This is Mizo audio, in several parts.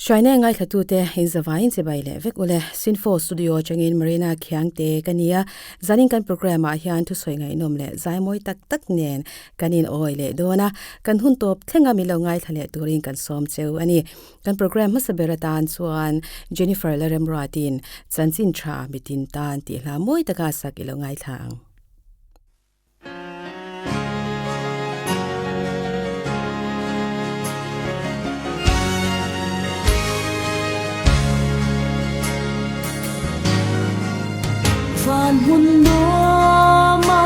China ngaithlatute in zavaiin chibai leh vek ule. Sinfo Studio atangin Marina Khiangte ka nia. Zanin kan programme ah hian thusawi ngaihnawm leh zaimawi tak tak nen kan in awi leh dawn a. Kan hun tawp thlenga min lo ngaithla leh turin kan sawm cheu a ni. Kan programme hmasa ber atan chuan Jennifer Laremruatin Chanchin Tha Mitin Tan tih hla mawi taka sak i lo ngaithla ang. Van hmun nuama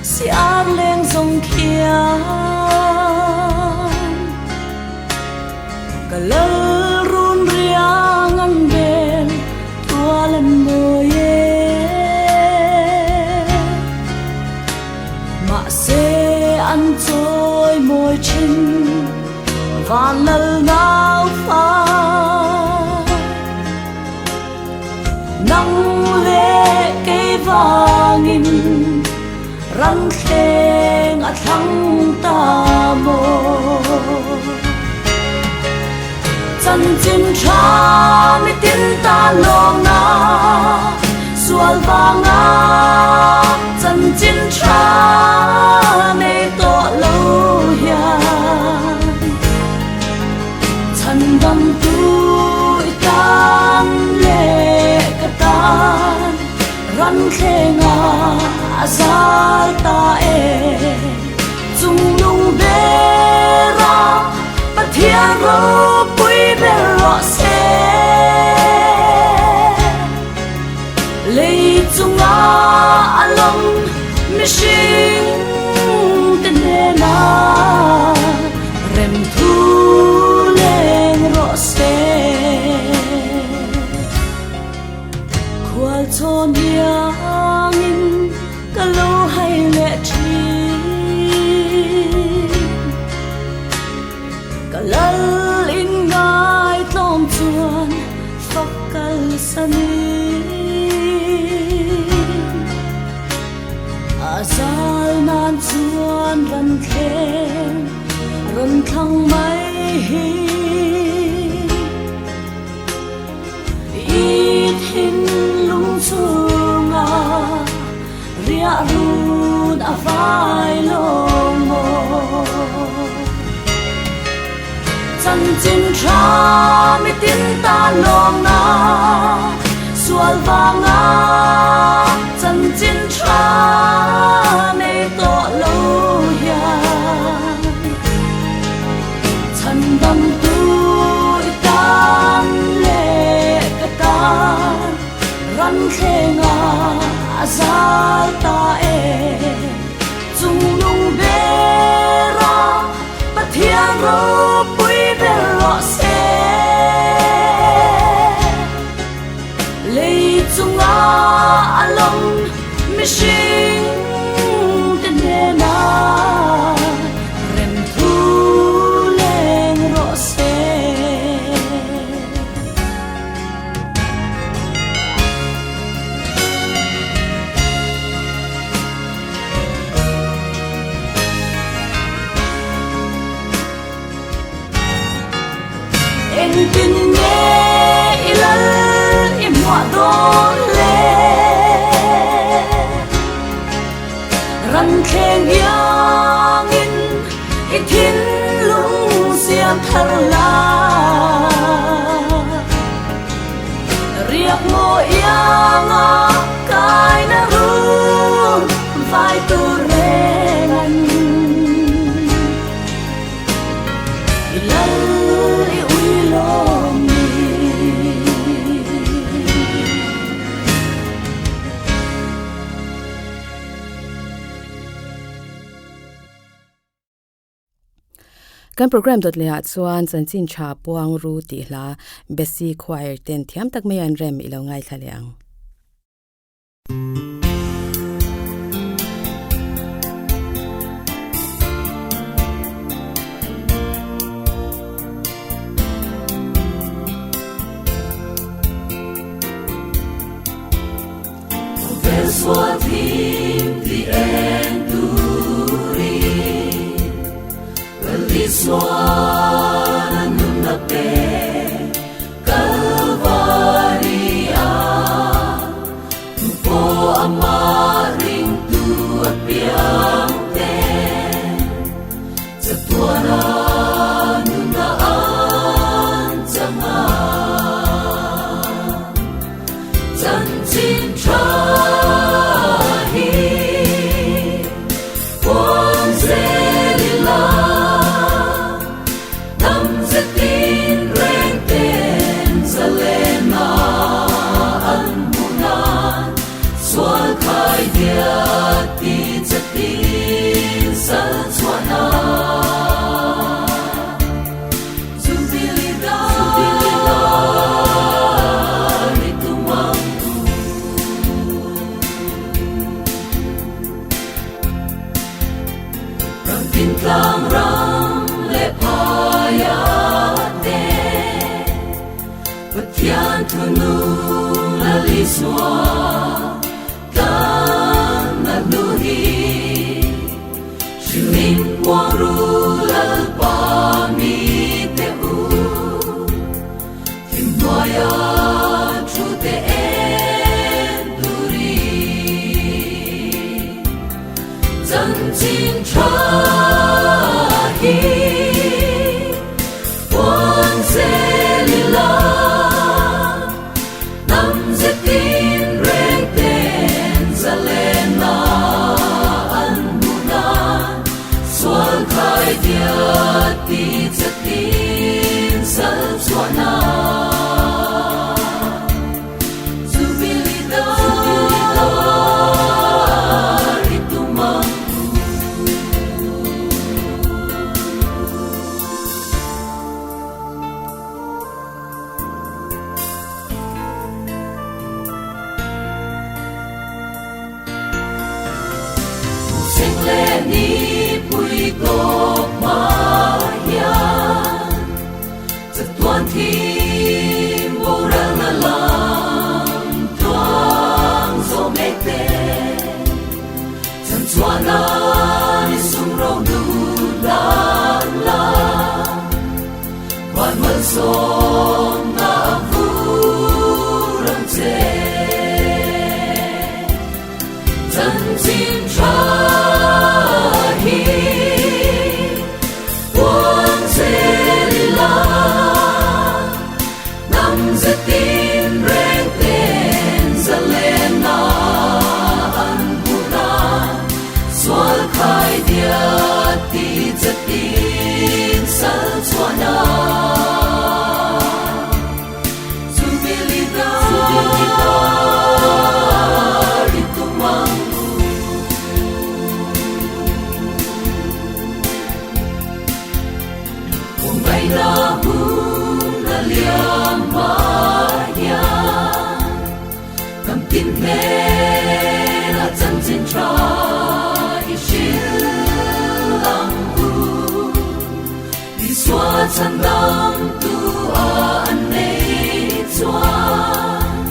si ar leng zawng khian ka lal run riang an bel tual an mawi e. Mahse an chawi mawi thin van lal nau fa. Nang leh kei vangin ran thleng a thlang ta maw. Chanchin tha mitin ta lawmna sual vanga chanchin tha nei tawh lo hian chhan dam tu i tan leh ka tan ran thlenga a zal ta e. Chung lung bera Pathian ropui ber rawh se. Lei chunga a lawm mihring te hnena rem thu leng rawh se. Khual chhawn hiangin ka lo hai leh thin. Ka lal in ngai tlawm chuan fak kal sanin. A zal nan chuan ran thleng rawn thlang mai hi. I thinlung chhunga riah run a vai lawng maw? Chanchin tha mitin ta lawmna sual vanga chanchin tha nei tawh lo hian chhan dam tu i tan leh ka tan ran thlenga a zal ta e. Chung lung bera Pathian ropui ber rawh se. Lei chunga a lawm mihring te hnena rem thu leng rawh se. Engtin nge i lal i hmuah dawn le? Ran thleng iangin i thinlung siam thar la. Riak maw ianga kai na run vai tur reng an. I lal i ui lawm ni. Kan program dawt leh ah chuan chanchin tha puang ru tih hla Bessie Choir ten thiam tak mai an rem i lo ngaithla leh ang. ze tin reng ten zalena an hmuh nan sual khai diat ti chatin sal chhuah nan. Jubilee dar i tum ang u. Ram tin tlang ram leh phaia te Pathian thu nung la Isua tlan na hnu hi Hrilhin puang ru Lalpa mi te u Thim hnuaia thu te en turin Chanchin tha hi puan zel ila Hnam zetin reng ten zalena an hmuh nan Sual khai diat ti chatin sal chhuah nan Jubilee dar i tum ang u. Seng leh nipui tawp hma hian chatuan thim boralna lam tluang zawh mek te chanchhuah nan i sum ro hnu dan la van malsawmna a vur ang che. Chanchin tha hi puan zel ila hnam zetin reng ten zalena an hmuh nan sual khai diat ti chatin sal chhuah nan Jubilee dar i tum ang u. Khawngaihna hun a liam hma hian Kan tin hnenah chanchin tha i hrilh ang u. Isua chhandam tu a an nei chuan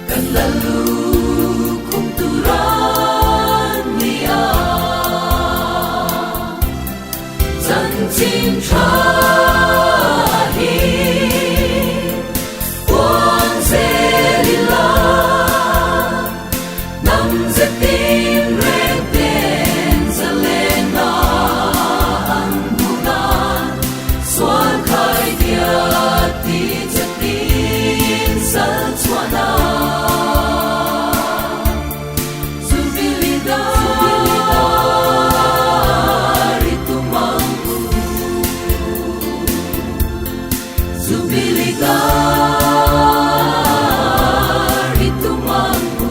kan la lukhum tur an ni a. Chanchin tha hi puan zel ila hnam zetin reng ten zalena an hmuh nan sual khai diat ti chatin sal chhuah nan Jubilee dar i tum ang u Jubilee dar i tum ang u.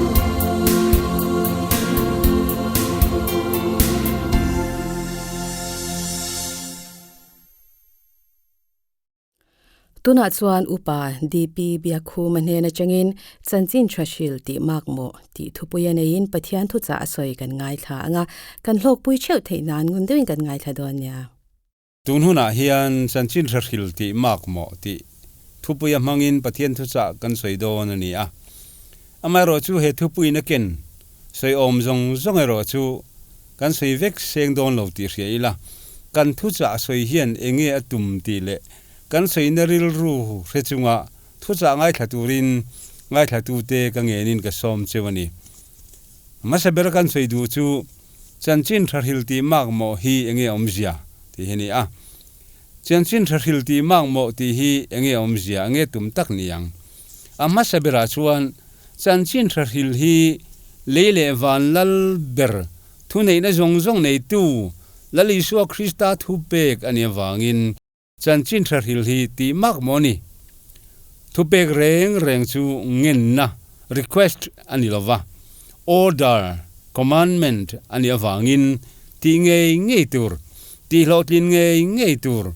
Tunah chuan Upa DP Biakhuma hnen atangin Chanchin tha hril tih mak maw tih thupui a neiin Pathian thuchah a sawi kan ngaithla ang a, kan hlawkpui theuh theih nan ngun deuhin kan ngaithla dawn nia. Tun hunah hian Chanchin tha hril tih mak maw tih thupui a hmangin Pathian thuchah kan sawi dawn a ni a. Amaherawhchu he thupuiin a ken sawi awm zawng zawng erawh chu kan sawi vek seng dawn lo tih hria ila, kan thuchah sawi hian enge a tum tih leh kan sawina rilru hre chunga thuchah ngaithla turin ngaithlatute ka ngenin ka sawm cheu a ni. Hmasa ber kan sawi duh chu Chanchin tha hril tih mak mawh hi enge awmzia tih hi a ni a. Chanchin tha hril tih mak mawh tih hi enge awmzia, enge tum tak ni ang? A hmasa berah chuan Chanchin tha hril hi lei leh van lal ber thuneihna zawng zawng neitu Lal Isua Krista thu pek a nih avangin. Chanchin tha hril hi tih mak maw ni? Thupek reng reng chu ngenna, request, a ni lova, order, commandment, a nih avangin tih ngei ngei tur, tih hlawhtlin ngei ngei tur,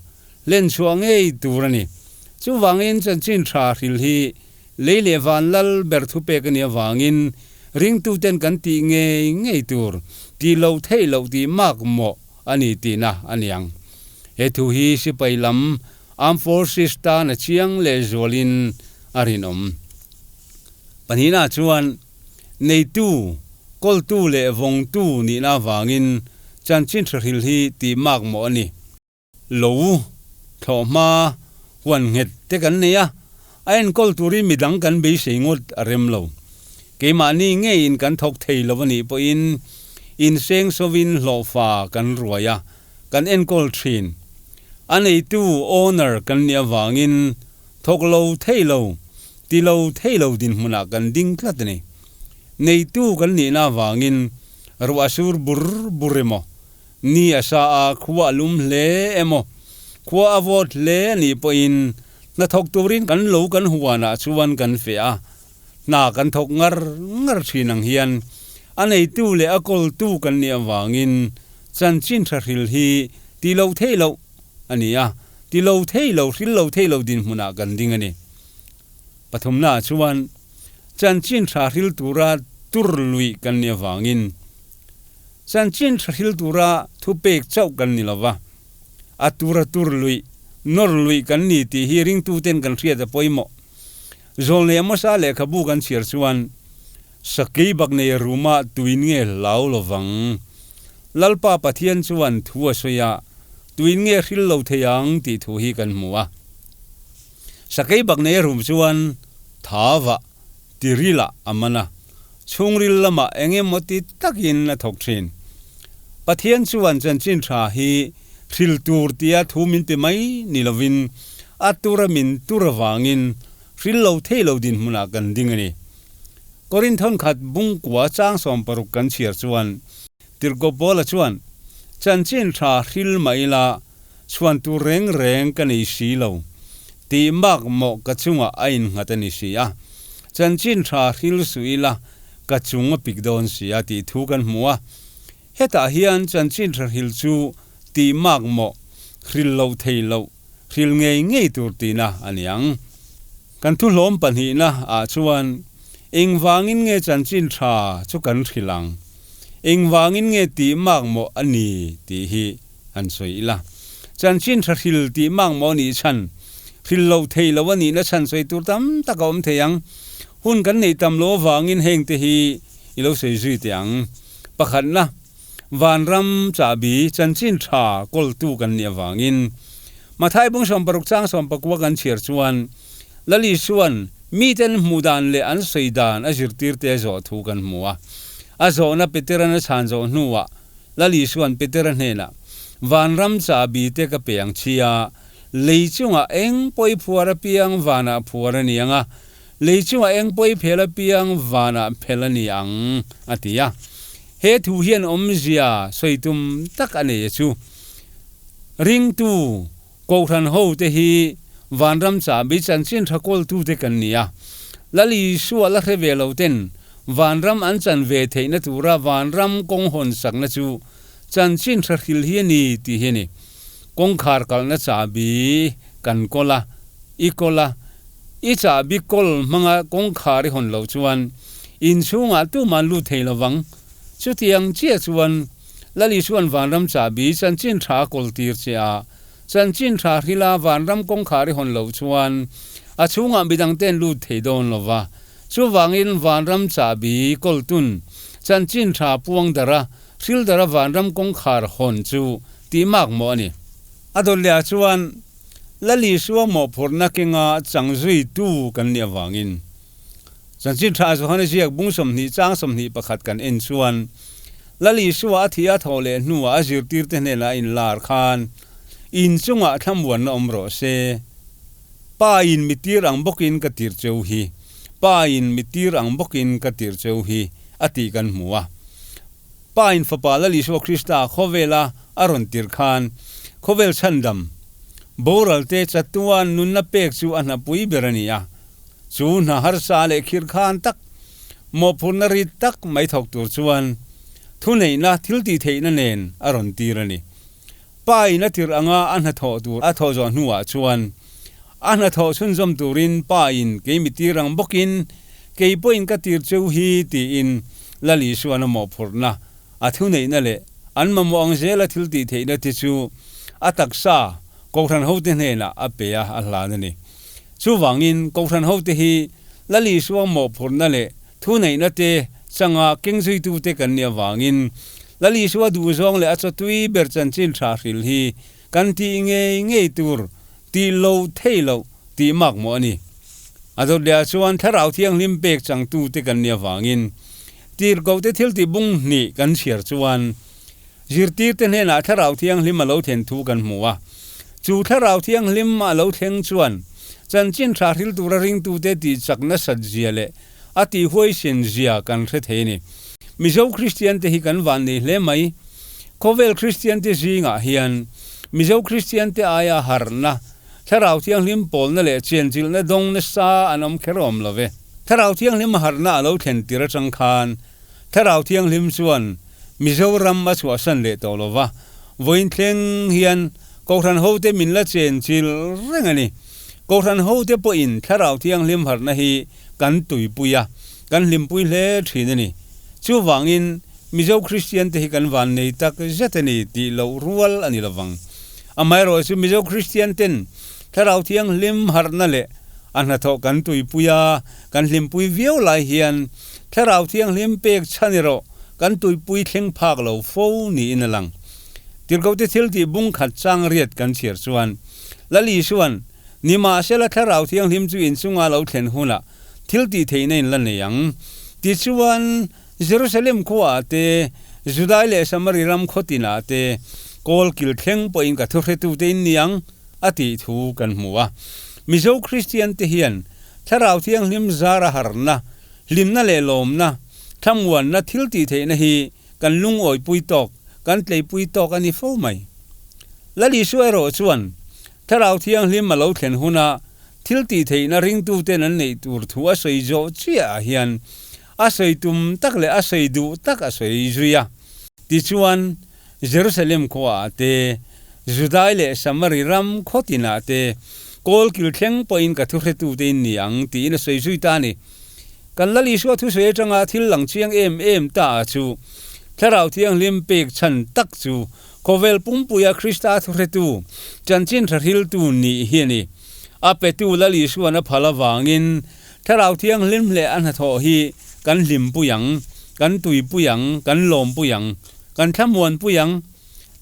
len chhuah ngei tur a ni. Chuvangin chanchin tha hril hi lei leh van lal ber thupek a nih avangin ringtuten kan tih ngei ngei tur, tih loh theih loh tih mak mawh a ni tihna a ni ang. He thu hi sipai lam Armed Forces tan a chiang leh zualin a rinawm. Pahnihna chuan neitu, kawltu leh vawngtu nihna avangin chanchin hrehril hi tih mak mawh a ni. Lo thlawh hma huan nghet te kan nei a, a enkawl turin midang kan beisei ngawt a rem lo. Keimahni ngeiin kan thawk thei lo a nih pawhin inseng sawin hlawhfa kan ruai a, kan enkawl thin. A neitu, owner, kan nih avangin thawk lo thei lo, ti lo thei lo dinhmunah kan ding tlat a ni. Neitu kan nihna avangin ruah sur bur bur emaw, Ni a sa a, khua a lum hle emaw, khua a vawt hle a nih pawhin hnathawk turin kan lo kan huanah chuan kan feh a, hna kan thawk ngar ngar thin ang hian a neitu leh a kawltu kan nih avangin chanchin tha hril hi ti lo thei loh a ni a, ti lo thei lo, hril lo thei lo dinhmunah kan ding a ni. Pathumnaah chuan chanchin tha hril tura tur luih kan nih avangin Chanchin tha hril tura thupek chauh kan ni lova, a tura tur luih, nawr luih kan ni tih hi ringtuten kan hriat a pawimawh. Zawlnei Amosa lehkhabu kan chhiar chuan, Sakei bak nei ruma tuin nge hlau lovang? Lalpa Pathian chuan thu a sawi a, tuin nge hril lo thei ang tih thu hi kan hmu a. Sakei bak nei rum chuan tha vah Tiril-ah a man a, chhungril lamah eng emaw ti takin a thawk thin. Pathian chuan chanchin tha hi hril tur tia thu min pe mai ni lovin a tura min tur avangin hril lo thei lo dinhmunah kan ding a ni. Korinthon khat bungkua chang 60 kan chhiar chuan Tirhkoh Paula chuan, Chanchin tha hril mah ila, chhuan tur reng reng ka nei si lo. Tih mak mawh ka chungah a innghat a ni si a. Chanchin tha hril suh ila, ka chung a pik dawn si a tih thu kan hmu a. Hetah hian chanchin tha hril chu tih mak mawh, hril loh thei loh, hril ngei ngei tur tihna a ni ang. Kan thuhlawm pahnihna ah chuan engvangin nge chanchin tha chu kan hrilh ang? Engvangin nge tih mak mawh a ni tih hi han sawi ila. Chanchin tha hril tih mak mawh a nih chhan, hril loh theih loh a nihna chhan sawi tur tam tak a awm thei ang. Hun kan neih tam loh avangin hengte hi i lo sawi zui teh ang. Pakhatna. Vanram chahbi chanchin tha kawltu kan nih avangin Mathai bung 60 chang 19 kan chhiar chuan Lal Isua'n miten hmuh dan leh an sawi dan a zirtirte a zawh thu kan hmu a. A zawhna Petera'n a chhan zawh hnuah Lal Isua'n Petera hnenah, Vanram chahbi te ka pe ang chhia, lei chungah eng pawi phuar apiang vanah phuar a ni ang a, lei chungah eng pawi phel apiang vanah phel a ni ang, a ti a. He thu hian awmzia sawi tum tak a nei a chu. Ringtu Kohhran ho te hi Vanram chahbi chanchin tha kawltute kan ni a. Lal Isua la hre ve lo ten Vanram an chan ve theihna tura Vanram kawng hawn sakna chu chanchin tha hril hi a ni tih hi a ni. Kawngkhar kalhna chahbi kan kawl a, i kawl a, i chahbi kawl hmanga kawngkhar i hawn loh chuan inchhungah tuman lut thei lovang. Chutiang chiah chuan Lal Isua'n vanram chahbi chanchin tha a kawl tir che a, chanchin tha hrila vanram kawngkhar i hawn loh chuan a chhungah midangte'n lut thei dawn lo va. Chuvangin vanram chahbi kawltun chanchin tha puang dara hril dara vanram kawngkhar hawn chu tih mak mawh a ni. A dawt lehah chuan Lal Isua mawhphurhna kenga chang zuitu kan nih avangin Chanchin Tha Johana ziak bung 20 chang 21 kan en chuan Lal Isua a thih a thawh leh hnuah a zirtirte hnenah a inlar khan inchungah thlamuanna awm rawh se. Pa in mi tir ang bawkin ka tir cheu hi, Pa in mi tir ang bawkin ka tir cheu hi a tih kan hmu a. Pa in Fapa Lal Isua Krista khawvela a rawn tir khan khawvel chhandam, Boralte chatuan nunna pek chu a hnapui ber a ni a. Chu hna harsa leh khirkhan tak, mawhphurhna rit tak mai thawk tur chuan thuneihna thil tih theihna nen a rawn tir a ni. Pa in a tirh anga a hnathawh tur a thawh zawh hnuah chuan a hnathawh chhunzawm turin pa in kei mi tir ang bawkin kei pawhin ka tir cheu hi tiin Lal Isuan a mawhphurhna a thuneihna leh an mamawh ang zela thil tih theihna te chu a taksa Kohhran hote hnenah a pe a, a hlan a ni. Chuvangin, Kohhran hote hi Lal Isua mawhphurhna leh thuneihna te changa kengzuitute kan nih avangin Lal Isua duhzawng leh a chawtui ber chanchin tha hril hi kan tih ngei ngei tur tih lo thei loh tih mak mawh a ni. A dawt lehah chuan Thlarau Thianghlim pek changtute kan nih avangin tirhkohte thiltih bung hnih kan chhiar chuan Zirtirte hnenah Thlarau Thianghlim a lo thlen thu kan hmu a. Chu Thlarau Thianghlim a lo thleng chuan chanchin tha hril tura ringtute tih chak nasat zia leh a tih huaisen zia kan hre thei a ni. Mizo Kristiante hi kan van nei hle mai. Khawvel Kristiante zingah hian Mizo Kristiante aia harhna, Thlarau Thianghlim pawlna leh chenchilhna dawng nasa an awm kher awm lo ve. Thlarau Thianghlim harhna a lo thlen tir atang khan Thlarau Thianghlim chuan Mizoram a chhuahsan leh tawh lo va, vawiin thleng hian Kohhran hote min la chen chil reng a ni. Kohhran hote pawhin Thlarau Thianghlim harhna hi kan tuipui a, kan hlimpui hle thin a ni. Chuvangin Mizo Kristian te hi kan vannei tak zet a ni tih loh rual a ni lovang. Amaherawhchu chu Mizo Kristian ten Thlarau Thianghlim harhna leh a hnathawh kan tuipui a, kan hlimpui viau lai hian Thlarau Thianghlim pek chhan erawh kan tuipui thleng phak lo fo niin a lang. Tirhkohte thil tih bung khat chang riat kan chhiar chuan, Lal Isua'n, Nimahsela Thlarau Thianghlim chu inchunga lo thlen hunah thil tih theihna in la nei ang. Tichuan, Jerusalem khuaah te, Judai leh Samari ram khaw tinah te, kawl kil thleng pawhin ka thuhretute in ni ang, a tih thu kan hmu a. Mizo Kristiante hian Thlarau Thianghlim zara harna, Hlimna leh lawmna, thlamuanna thil tih theihna hi kan lungawipui tawk, kan tleipui tawk a ni fo mai. Lal Isua erawh chuan Thlarau Thianghlim a lo thlen huna thil tih theihna ringtuten an neih tur thu a sawi zawh chiahah hian a sawi tum tak leh a sawi duh tak a sawi zui a. Tichuan, Jerusalem khuaah te, Judai leh Samari ram khaw tinah te, kawl kil thleng pawhin ka thuhretute in ni ang, tiin a sawi zui ta a ni. Kan Lal Isua thusawi atanga thil lang chiang em em ta a chu, Thlarau Thianghlim pek chhan tak chu khawvel pumpuia Krista thuhretu, chanchin thahriltu nih hi a ni. A petu Lal Isuan a phal avangin Thlarau Thianghlim leh a hnathawh hi kan hlimpui ang, kan tuipui ang, kan lawmpui ang, kan thlamuanpui ang,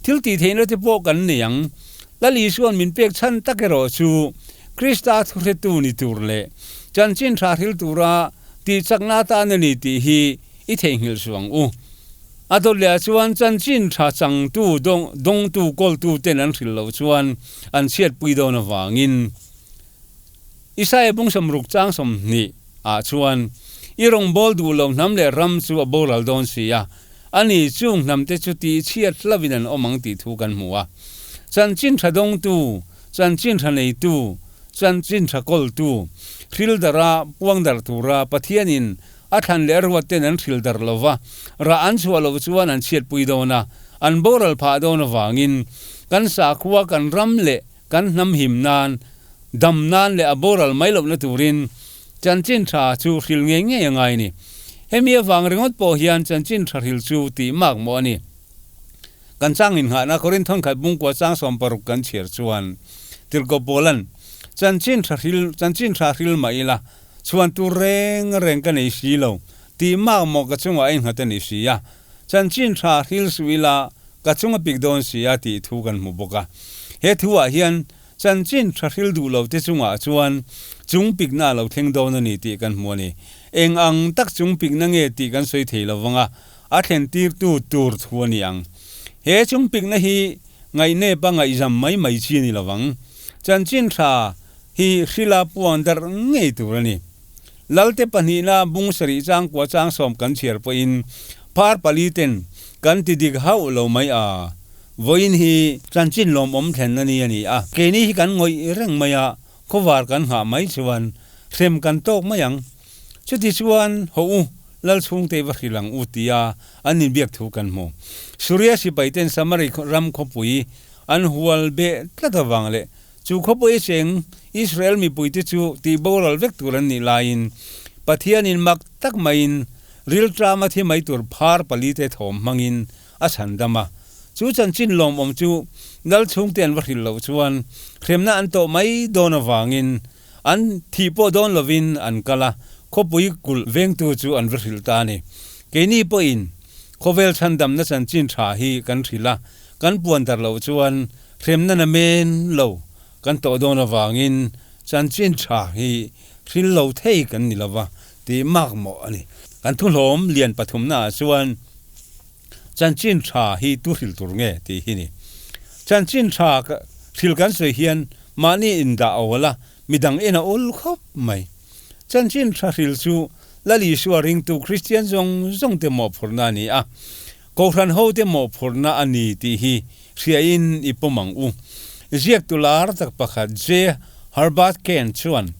thil tih theihna te pawh kan nei ang. Lal Isua'n min pek chhan tak erawh chu Krista thuhretu ni tur leh chanchin tha hril tura tihchakna atan a ni tih hi i theihnghilh suh ang u. A dawt leh ah chuan chanchin tha changtu, dawngtu, kawltu ten an hrilh loh chuan an chhiatpui dawn avangin, Isaia bung 60 chang 20 ah chuan, I rawngbâwl duh loh hnam leh ram chu a boral dawn si a, ani chung hnamte chu tih chhiat hlauhin an awm ang tih thu kan hmu a. Chanchin tha dawngtu, chanchin tha neitu, chanchin tha kawltu, hril dara puang darh tura Pathianin a thlan leh a ruatte'n an hril darh lo va, rah an chhuah loh chuan an chhiatpui dawn a, an boral phah dawn avangin kan sakhua, kan ram leh Kan hnam him nan, dam nan leh a boral mai lohna turin chanchin tha chu hril ngei ngei a ngai a ni. Hemi avang ringawt pawh hian chanchin tha hril chu tih mak mawh a ni. Kan chang inngahna Korinthon khat bungkua chang 60 kan chhiar chuan Tirhkoh Paula'n, Chanchin tha hril, chanchin tha hril mah ila, chhuan tur reng reng ka nei si lo, tih mak mawh ka chungah a innghat a ni si a. Chanchin tha hril suh ila, Ka chung a pik dawn si a tih thu kan hmu bawk a. He thuah hian chanchin tha hril duh lo te chungah chuan chung pikna a lo thleng dawn a ni tih kan hmu a ni. Eng ang tak chung pikna nge tih kan sawi thei lo vang a, a thlen tirtu tur thu a ni ang. He chung pikna hi ngaihnep a ngaihzam mai mai chi a ni lo vang. Chanchin tha hi hrila puang darh ngei tur a ni. Lalte pahnihna bung sarih changkua chang 10 kan chhiar pawhin phar pali ten kan ti dik hauh lo mai a. Vawiin hi chanchin lawmawm thlenna ni a ni a, keini hi kan ngawih reng mai a, khawvar kan nghah mai chuan hrem kan tawk mai ang. Chuti chuan haw u, lal chhungte va hrilh ang u tia an inbiak thu kan hmu. Suria sipaiten Samari ram khawpui an hual beh tlat avang leh chu khawpui cheng Israel mipuite chu tihboral vek tur an nih laiin Pathianin mak tak maiin rilṭama thi mai tur phar palite thawm hmangin a chhan dam a. Chu chanchin lawmawm chu lal chhungte an va hrilh loh chuan hremna an tawh mai dawn avangin an thih pawh dawn lovin an kal a, khawpui kulh vengtu chu an va hrilh ta a ni. Keini pawhin khawvel chhandamna chanchin tha hi kan hrilh a, kan puan dar loh chuan hremna na men lo kan tawh dawn avangin chanchin tha hi hrilh lo thei kan ni lova tih makmawh a ni. Kan thuhlawm lian pathumnaah chuan Chanchin tha hi tu hril tur nge tih hi ni. Chanchin tha hril kan sawi hian mahni indah a awl a, midang en a awl khawp mai. Chanchin tha hril chu Lal Isua ringtu Kristian zawng zawng te mawhphurhna a ni a, Kohhran ho te mawhphurhna a ni tih hi hriain i pawm ang u. Ziaktu lar tak pakhat J. Herbert Kane chuan,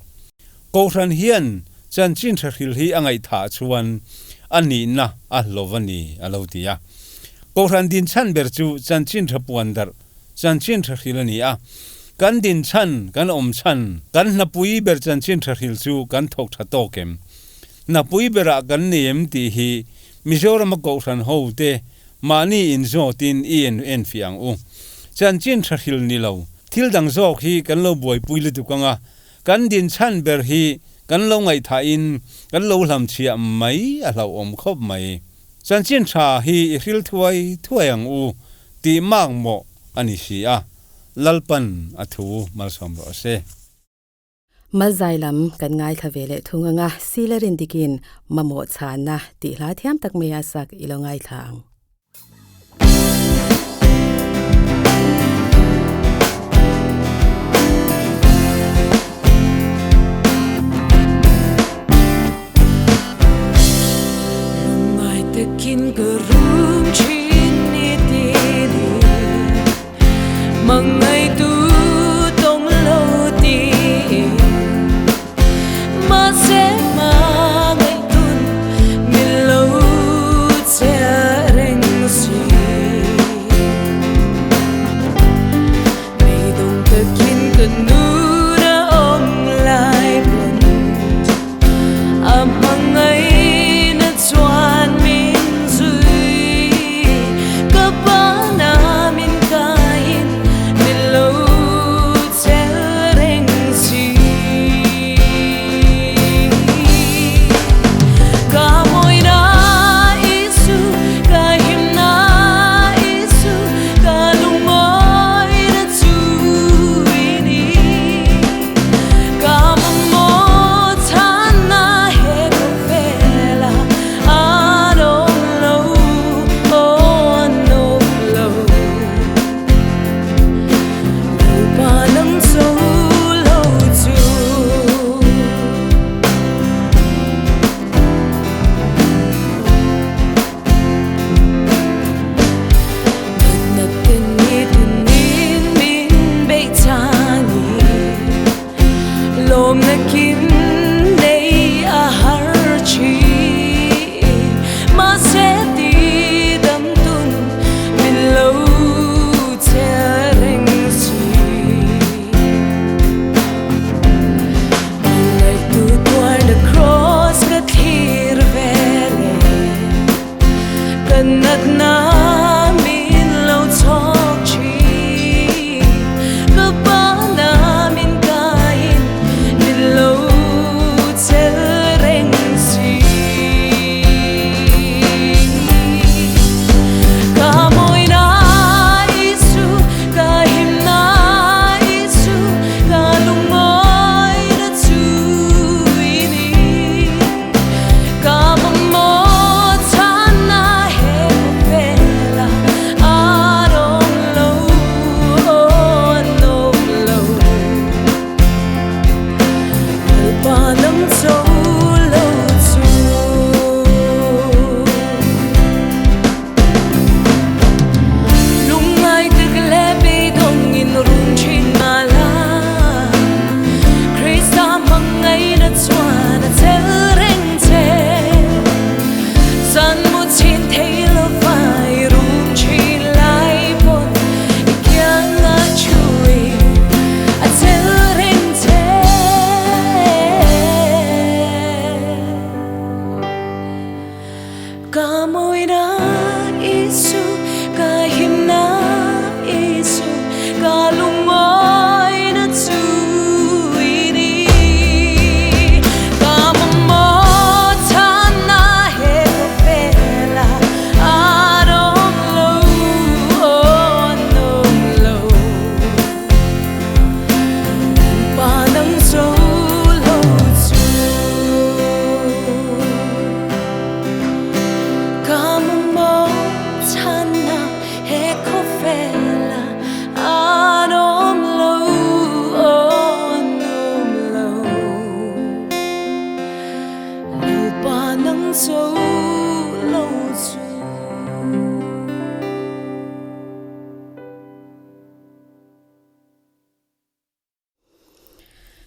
Kohhran hian chanchin tha hril hi a ngaihthah chuan a nihna a hlawv a ni, a lo ti a. Kohhran din chhan ber chu chanchin tha puan darh, chanchin tha hril a ni a. Kan din chhan, kan awm chhan, kan hnapui ber chanchin tha hril chu kan thawk tha tawk em? Hnapui berah kan nei em tih hi Mizorama Kohhran hote mahni inzawtin i en enfiah ang u. Chanchin tha hril ni lo, thil dang zawk hi kan lo buaipui lutuk ang a, Kan din chhan ber hi kan lo ngaihthah-in kan lo hlamchhiah mai a hlauhawm khawp mai. Chanchin tha hi i hril thuai thuai ang u tih mak mawh a ni si a, Lalpan a thu malsawm rawh se. Malzai lam kan ngaithla ve leh thung anga Silerin dikin mamawh chhanna tih hla thiam tak mai a sak i lo ngaithla ang. Takin ka rum thin ni ti ni Mangai tu tawng lo ti Mahse mangai tun min lo che reng si Beidawng takin ka nun a awm lai pawn A hmangaihna chuan min zui Ka pana min kaiin min lo che reng si Ka mawina Isu, ka himna Isu, ka lungawina chu i ni. Ka mamawh chhanna he khawvela an awm lo, aw an awm lo. Lalpa nang cho lo chu. Natna te ni tunin min beih changin Lawmna kim nei a har thin Mahse ti dam tun min lo che reng si Hmangaihtu tuarna cross ka thlir ve le Ka natna min lo chhawk thin Ka pana min kaiin min lo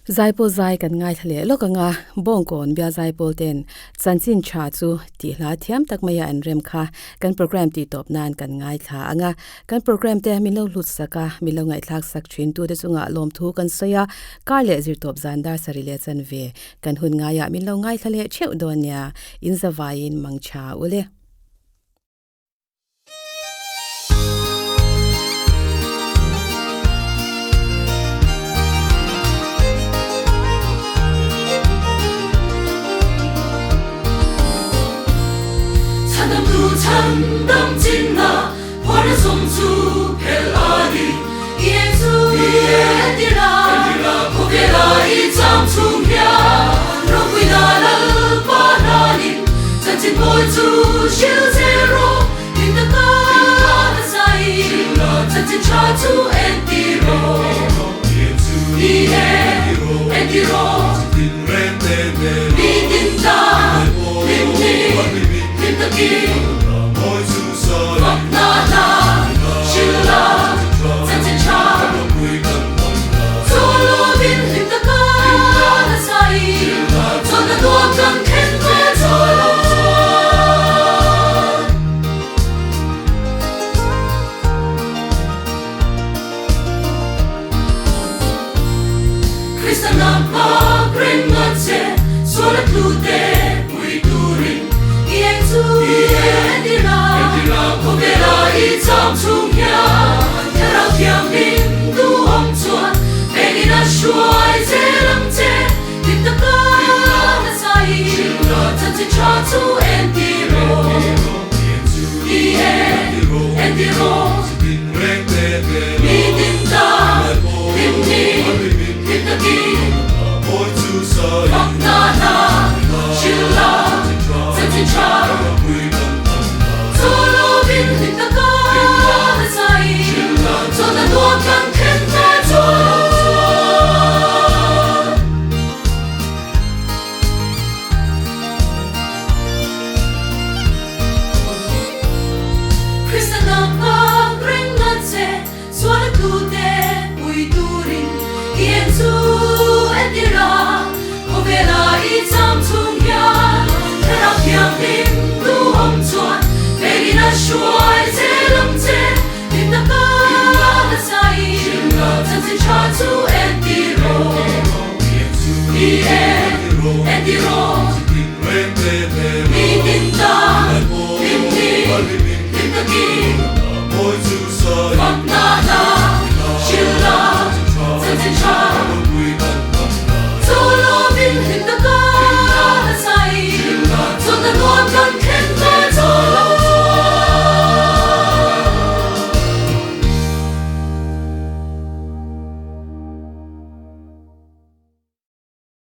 Zaipawl zai kan ngaithla leh lawk anga Bawngkawn bial zaipawl ten chanchin tha chu tih hla thiam tak maia an rem kha kan program tih tawp nan kan ngaithla anga kan program te min lo hlut sak a, min lo ngaihthlak sak thin tute chungah lawmthu kan sawi a, kar leh zirtawp zan dar sarih leh chanve kan hun ngaiah min lo ngaithla leh theuh dawn nia, in zavaiin mangtha ule.